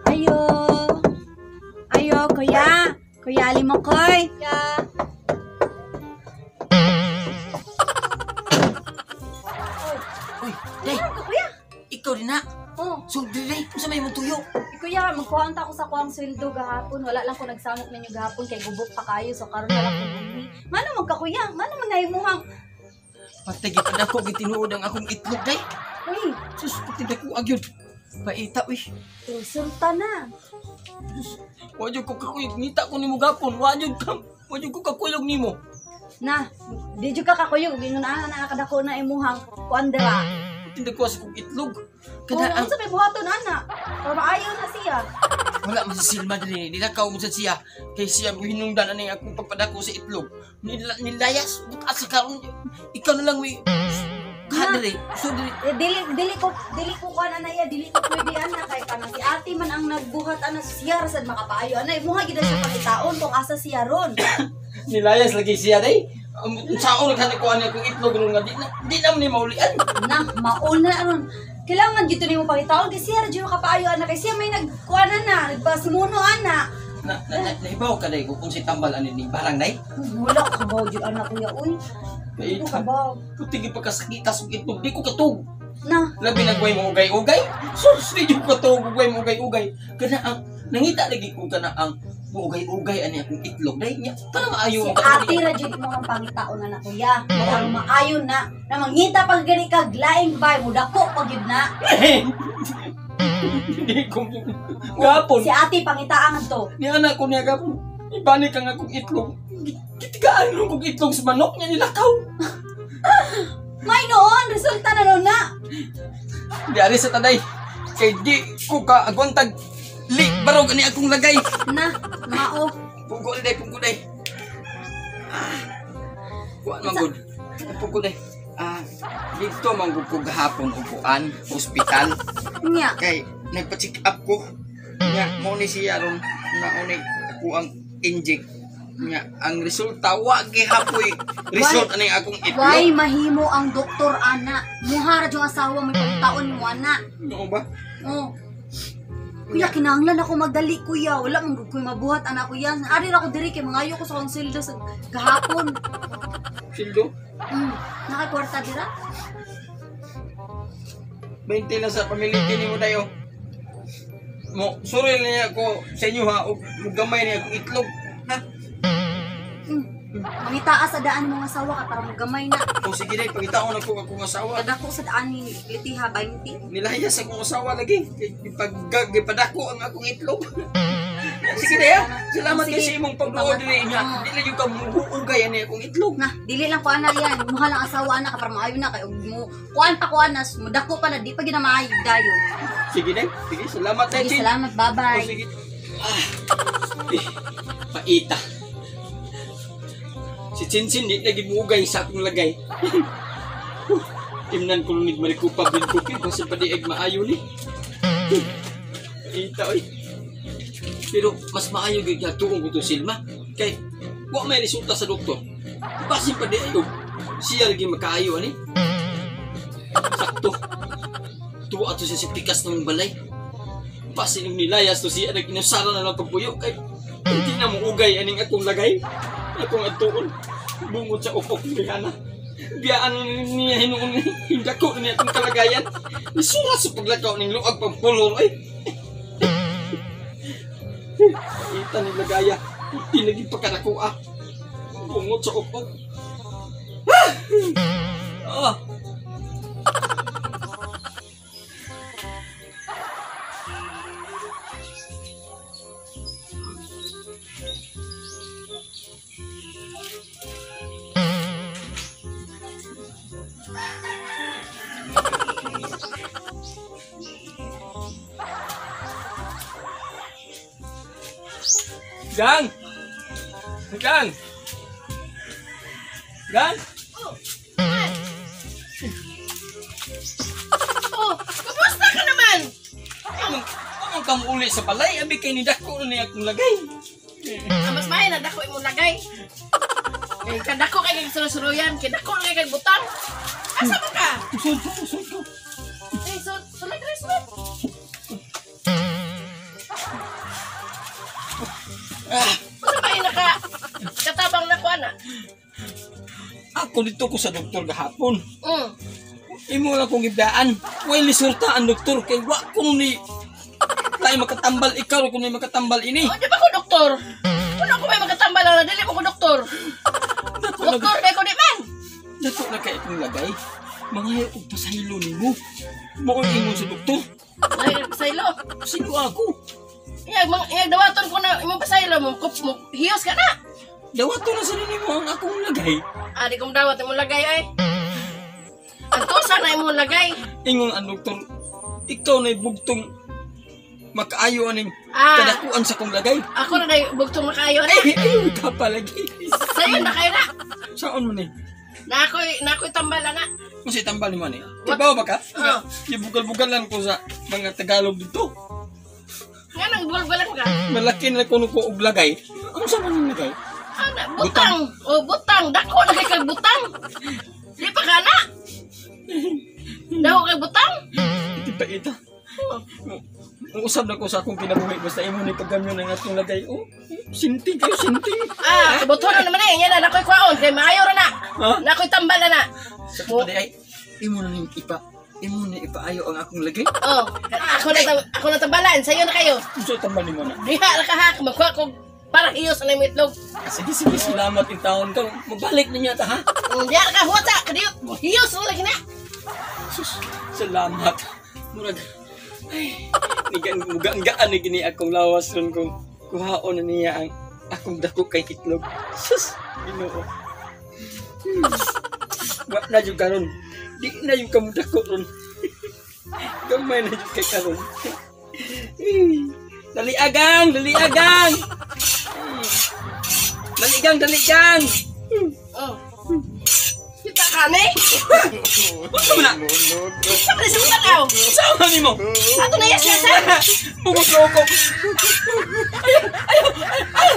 Ayo. Ayo, kuya. Kuya Alimokoy. Kuya. Uy, day, Ano kuya? ikaw din na. Oh, So, day, unsa may imong tuyo? eh, kuya, magkuhaan ta ako sa kuang sweldo gahapon. Wala lang ko nagsamok ninyo gahapon kay gubok pa kayo so karon na lang ko gumi. Mano man ka kuya? Mano man na imuhang? Patay gid ako gitinuod ang akong itlog, day. Uy, Sus, pati dako agyud. Paita, uy. resulta na. Wa jud ko kakuyog, ngita ko nimo gapon. Wa jud ko kakuyog nimo. Na, di jud ka kakuyog ingon ana na kadako na imuhang kuan dira. Pati dako sa kong itlog. Kung Kada ang unsa may buhaton ana? Para maayo na siya. wala man sa silma diri, nilakaw mo sa siya. Kay siya mo hinungdan ani akong pagpadako sa itlog. Nilayas butas sa karon. Ikaw na lang may kadere. So diri Eh, dili ko kuan ana iya, dili ko pwede ana kay kana si ate man ang nagbuhat ana siya ra sad makapaayo ana imuha gid na siya pangitaon kung asa siya ron. Nilayas lagi siya day. Saon ka ko ani akong itlog ron nga di na man ni maulian. Na mauna ron. Kailangan gito nimo pangitaon kay siya ra jud makapaayo ana kay siya may nagkuan na, nagpasumuno ana. Na, nahibaw ka day kung si tambal ani ni barang day. Wala ka ba jud ana kuya uy. Kay Ano ka ba? puti gyud pagkasakita sa itlog, di ko katug. Na, Labi na gway mo ugay-ugay. Sus, di jud ko katug gway mo ugay-ugay. Kana ang nangita lagi ko kana ang muugay-ugay ani akong itlog day nya. Para maayo si ang katug. ate ra jud mo ang pangitaon ana kuya. Para maayo na, na mangita pag gani kag laing bay mo dako pa gyud na. Di ko gapon. Si ate pangitaan to. Ni anak ko niya gapon. Ibalik ang akong itlog. Gitigaan ron kong itlog sa manok niya nilakaw. May noon, resulta na noon na. Di ari sa taday. Kay di ko ka agwantag li barog ani akong lagay. Na, mao. Pungko day, pungko day. Ah. Kuan man gud. Pungko day. Ah, dito man gud ko gahapon upuan, ospital Nya. kay nagpa-check up ko. Nya mo ni siya ron na ni ako ang inject. Nya ang resulta wa gihapoy result ani akong Why itlog. mahimo ang doktor ana? Muhara yung asawa mo pagtaon mo ana. No ba? Oh. Kuya, kinahanglan ako magdali kuya. Wala man gud ko'y mabuhat ana kuya. Ari ra ko diri kay mangayo ko sa akong sweldo sa gahapon. Sildo. Nakakwarta dira? 20 lang sa pamilya ni mo tayo. Mo, sorry na niya ako sa inyo ha, og gamay niya akong itlog. Ha? Mangitaas sa daan mong asawa ka para mogamay na. O sige day, pagitaon ako akong asawa. Kadako sa daan ni Litiha 20. Nilayas akong asawa lagi. Gipadako ang akong itlog. Sige day ha. Salamat kay sa imong pagduod diri niya. Di lang yung ka muugay ani akong itlog. Na, dili lang ko ana yan. Muha lang asawa ana ka para maayo na kay ug mo kuan pa kuan na mudako pa na di pa ginamaayo dayon. Sige day. Sige, salamat day. Sige, salamat. O, Bye-bye. sige. Ah. Eh, paita. Si Chinchin di lagi muugay sa akong lagay. Timnan ko lunid marikupa bin kupi basta pa di eg maayo ni. Paita oy. Pero mas maayo gyud nga tuong ko to Silma kay wa may resulta sa doktor. Basin pa di ayo. Siya lagi makaayo ani. Sakto. Tuwa ato siya sa tikas ng balay. Basin yung nilayas to siya nag-inusara na lang pagbuyo kay hindi na mo ugay aning akong lagay. Akong atuon. Bungod sa ukok ni Rihanna. Biyaan niya hinuon hindako niya akong kalagayan. Isurat sa paglakaw ning luag pagpulor ay. Kita ni lagaya. Hindi naging pagkanakuha. Bungod sa ukok. Ah! Gang! Gang! Gang! Oh, uli sa balay, abi kay ni dako na ni akong lagay. Ang mas maayo na dako imong lagay. Kay kadako kay kay suruyan, kay dako kay kay butang. Asa man ka? Usod ko, usod ko. Eh, so sulod rin, sulod. Ah, Unsa ba naka katabang na ko ana? ako dito ko sa doktor gahapon. Imo lang kong gibdaan. Way lisurta ang doktor kay wa ko ni lahi makatambal ikaw ko ni makatambal ini. O, di ba ko doktor? Ano ko may makatambal lang na dili mo ko doktor. Dako na Doktor kay ko di man. dako na kay akong lagay. Mangayo og pasaylo nimo. Mao ingon sa doktor. Ay, pasaylo. Sino ako? Iyag mang iyag dawaton ko na imong pasaylo mo kup mo hiyos ka na. Dawato na sa nimo ang akong lagay. Ah, di ko dawat imong lagay ay. Ang tusa na imong lagay. Ingon ang doktor, ikaw na bugtong makaayo aning Ah. kadakuan sa akong lagay. Ako na day bugtong makaayo na. Ay, ayun ka palagi. Sayo na kayo na. Saan mo ni? Na ako'y tambal na. Kasi tambal ni man eh. Kibaw ba ka? Oo. Ibugal-bugalan ko sa mga Tagalog dito. Nga nang bulbulan ka. Malaki na kuno ko og lagay. Ano sa man yung lagay? Ana, butang. O butang, dako na kay kag butang. Di pa ka na. Dako kay butang. Iti pa ita. Usab na ko sa akong kinabuhi basta imo ni paggamyo ng atong lagay. Oh, sinting kayo, sinting. Ah, buton na naman eh. Yan na, nakoy kwaon. Kay maayo ra na. Ha? Nakoy tambal na na. Sa pa di ay imo na ning ipa. Imo na ipaayo ang akong lagay. Oh, ako na tambalan. Sayo na kayo. Unsa tambal nimo na? Diha ra ka ha. Magkuha ko para hiyos na imong itlog. Ah, sige, sige, salamat in taon ka. Mabalik na niya ta ha. Diha ra ka huwat sa. Kadiyot. Hiyos na lagi na. Sus, salamat. Murag, ay, mugaan-gaan ni gini akong lawas ron kung kuhaon na niya ang akong dako kay itlog. Sus, Ginoo. Wa na jud karon. Di na jud kamo dako ron. Gamay na jud kay karon. Dali agang, dali agang. Dali gang, dali gang. Oh. Kita ka ni. Unsa man na? Sa man sa tanaw. Sama nimo. Ato na yes yes. Bugos na ako. Ayaw, ayaw, ayaw.